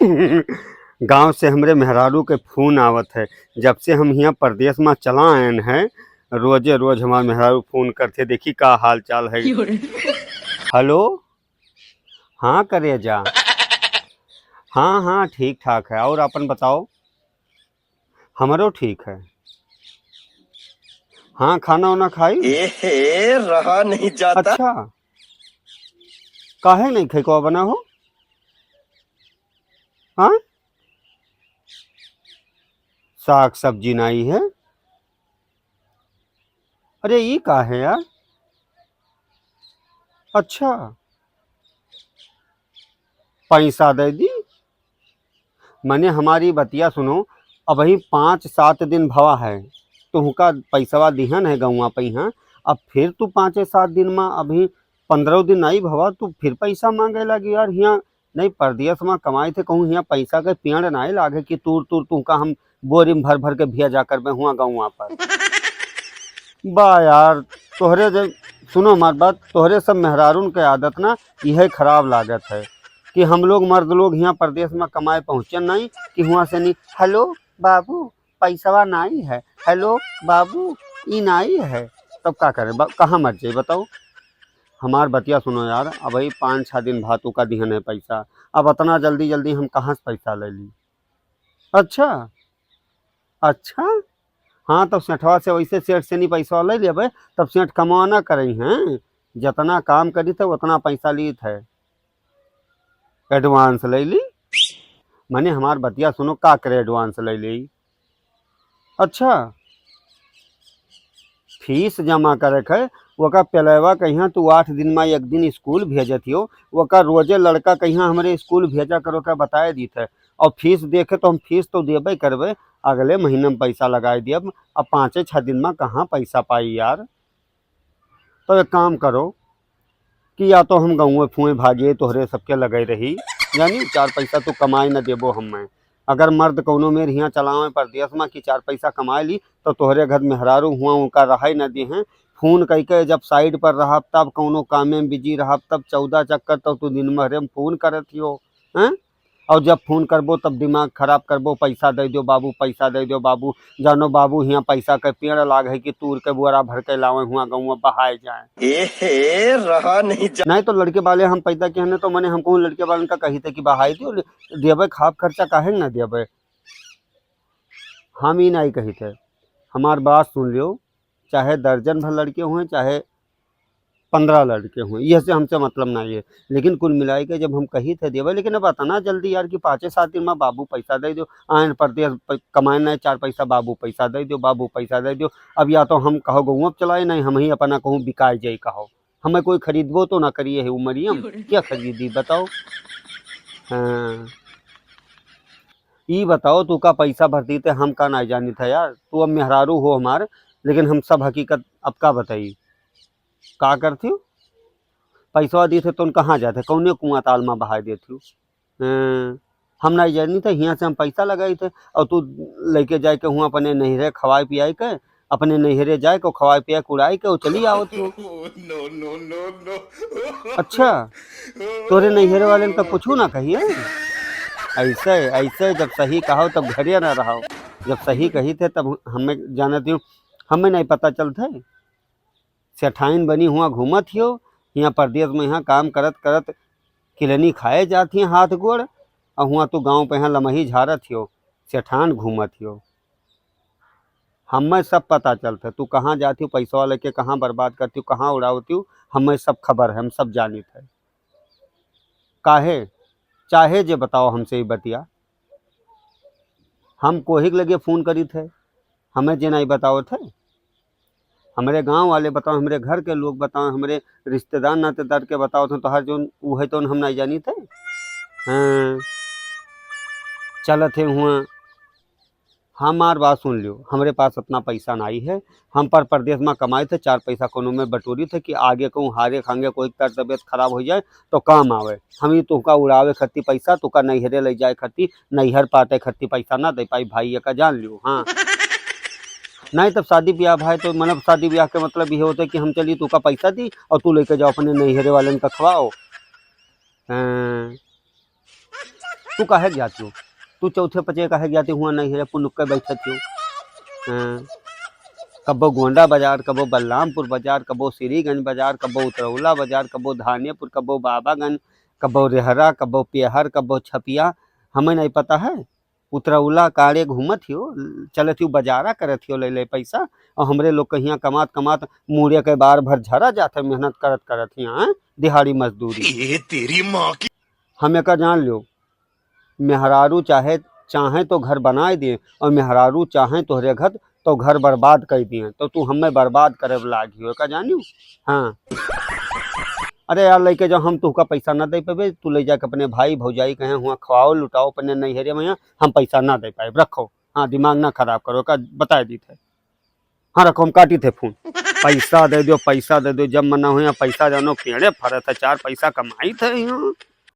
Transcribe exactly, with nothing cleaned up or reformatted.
गाँव से हमरे मेहरारू के फोन आवत है। जब से हम हियाँ परदेस मा चला आयन है, रोजे रोज हमार मेहरारू फोन करथे, देखी का हाल चाल है। क्यों रे? हेलो, हाँ करेजा, हाँ हाँ ठीक ठाक है, और आपन बताओ? हमरो ठीक है। हाँ, खाना वाना खाई? एहे, रहा नहीं जाता। अच्छा, काहे नहीं खाई को बना हो? हाँ, साग सब्जी नाई है। अरे ई का है यार? अच्छा, पैसा दे दी। मने हमारी बतिया सुनो, अबही पाँच सात दिन भवा है, तुहका पैसवा दिहन है गौवा पइहाँ। अब फिर तू पाँचे सात दिन मा, अबही पन्द्रह दिन नाई भवा, तू फिर पैसा मांगे लागी यार। हियाँ नहीं, परदेस मा कमाई थे, कहूँ हियाँ पैसा के पेड़ नाई लागे कि तूर तूर तुहका हम बोरी में भर भर के भेजा करबे हुआ गौवा पर। बा यार, तोहरे जे, सुनो हमार बात, तोहरे सब मेहरारून के आदत ना, इहे खराब लागत है कि हम लोग मर्द लोग हियाँ परदेस मा कमाए पहुँचे नहीं कि हुआँ से नहीं, "हेलो बाबू, पैसवा नाई है, हेलो बाबू, ई नाई है।" तब का करे, ब-, कहाँ मर जाई बताओ? हमार बतिया सुनो यार, अबही पाँच छः दिन भा तुहका दिहन है पैसा, अब अतना जल्दी जल्दी हम कहाँ से पैसा ले ली? अच्छा, अच्छा, हाँ, तब सेठवा से वैसे सेठ से नहीं पैसा ले लेबे, तब सेठ कमाना करई हैं, जतना काम करी थे उतना पैसा ली थे। एडवांस ले ली, मने हमार बतिया सुनो, का करे एडवांस ले ली? अच्छा, फीस जमा करे के, ओका पेलवा कहिया तू आठ दिन मा एक दिन स्कूल भेजत हियो, ओका रोजे लड़का कहिया हमरे स्कूल भेजा करो का बताए दीत है। और फीस देखे तो हम फीस तो देबे करबे, अगले महीने में पैसा लगाए दियब। अब पाँचे छः दिन मा कहाँ पैसा पाई यार? तो एक काम करो कि या तो हम गौवे फुए भागे तोहरे सबके लगे रही, यानी चार पैसा तो कमाए न देबो हमें। अगर मर्द कौनो मेर हियाँ चलावे परदेस मा कि चार पैसा कमाए ली, तो तोहरे घर मेहरारू हुआ उनका रहे न दे हैं। फोन कइके जब साइड पर रहब, तब कौनो कामे में बिजी रहब, तब चौदह चक्कर तो तू दिन भरे में फोन करत हियो, हैं? और जब फोन करबो तब दिमाग खराब करबो, "पैसा दे दो बाबू, पैसा दे दो बाबू।" जानो बाबू, हियाँ पैसा के पेड़ लाग है कि तूर के बोरा भर के लावे हुआ गौवा बहाए जाए। एहे, रहा नहीं जा- नहीं तो लड़के वाले हम पैदा किए हैं तो मने हम कहूँ लड़के वालन का कही थे कि बहाई दियो, देबे खाब खर्चा काहे न देबे? हम ई नहीं कही थे। हमार बात सुन लियो, चाहे दर्जन भर लड़के हुए, चाहे पन्द्रह लड़के हुए, यह से हमसे मतलब नहीं है। लेकिन कुल मिलाई के जब हम कही थे देवे, लेकिन अब अतना जल्दी यार कि पाँचे सात दिन मा बाबू पैसा दे दो, आयन परदेस प-, कमाए नहीं चार पैसा, बाबू पैसा दे दो, बाबू पैसा दे दो। अब या तो हम कहो गौवा चलाए नहीं, हम ही अपना कहूँ बिकाए जाई कहो, हमें कोई खरीदबो तो ना करिए है उमरिया में, क्या खरीदी बताओ? हाँ, ई बताओ तू का पैसा भर दी थे, हम का नहीं जानी था यार, तू अब मेहरारू हो हमार, लेकिन हम सब हकीकत अब का बताई, का करती हो? पैसवा दी थे तो कहाँ जाते, कौने कुआं ताल मा बहाए देती हो? हैं, हम नहीं जानी थे, हियाँ से हम पैसा लगाई थे और तू लेके जाए के हुआ अपने नैहरे खवाए पियाए के, अपने नैहरे जाए के खवाए पियाए के उड़ाए के और चली आओ तू। No, no, no, no। अच्छा, तोरे नैहरे वाले का कुछ ना कहिए। ऐसे, ऐसे जब सही कहो तब घरे ना रहो, जब सही कही थे तब हमें जाने दियो, हमें नहीं पता चलते। सेठाइन बनी हुआ घूमत हियो, हियाँ परदेस में यहाँ काम करत करत किलनी खाए जात हियाँ हाथ गोड़, और हुआँ तू गाँव पे यहाँ लमही झारत हियो, सेठान घूमत हियो। हमें सब पता चलत है, तू कहाँ जात हियो, पैसवा लेके कहाँ बर्बाद करती हो, कहाँ उड़ावती हो, हमें सब खबर है, हम सब जानित है। काहे? चाहे जे बताओ हमसे ई बतिया, हम कोही के लगे फोन करी थे, हमें जे नहीं बताओ थे, हमरे गांव वाले बताओ, हमरे घर के लोग बताओ, हमरे रिश्तेदार नातेदार के बताओ थे, तोहर जोन ऊ है तो हम नहीं जानी थे। हाँ, चलत है हुआ। हमार बात सुन लियो, हमरे पास इतना पैसा नहीं है, हम पर परदेस में कमाई थे, चार पैसा कोनो में बटोरी थे कि आगे कहूँ हारे खांगे कोई तर तबियत खराब हो जाए तो काम आवे। हम ही तुहका उड़ावे खत्ती पैसा, तुहका नैहरे ले जाए खत्ती, नैहर पाटे खत्ती पैसा ना दे पाई भाई, ये का जान लियो। हाँ, नहीं तब शादी ब्याह भाई तो मतलब शादी ब्याह के मतलब ये होते कि हम चली तुहका पैसा दी और तू लेके जाओ अपने नैहरे वालन का खवाओ। हाँ। तू काहे जात हो? तू चौथे पचे काहे जाते हुआ नहीं है, पुनुक्के बैठत हो? हाँ। कब्बो गोंडा बाजार, कब्बो बलरामपुर बाजार, कब्बो श्रीगंज बाजार, कब्बो उतरौला बाजार, कब्बो धानेपुर, कब्बो बाबागंज, कब्बो रेहरा, कब्बो पेहर, कब्बो छपिया, हमें नहीं पता है। उतरौला काड़े घूमत हियो, चलत हियो, बाजारा करत हियो, ले ले पैसा, और हमरे लोग के हियाँ कमात कमात मूड़े के बार भर झरा जात है, मेहनत करत करत हियाँ, हैं? दिहाड़ी मजदूरी। ये तेरी माँ की। हम एका जान लियो, मेहरारू चाहे, चाहे तो घर बनाए दिए और मेहरारू चाहे तोहरे घर तो घर बर्बाद कर दिए, तो तू हमें बर्बाद करे लागी हो, का जानियो? हाँ। अरे यार, लइके जाओ, हम तुहका पैसा ना दे पाबे, तू ले जाके अपने भाई भौजाई कहे हुआ खवाओ लुटाओ अपने नैहरे में, हम पैसा ना दे पाए, रखो। हाँ, दिमाग ना खराब करो, का बताए दी थे। हाँ, रखो, हम काटी थे फोन। पैसा दे दो, पैसा दे दो, जब मना हो यहाँ पैसा जानो पेड़े फरत है, चार पैसा कमाई थे यहाँ।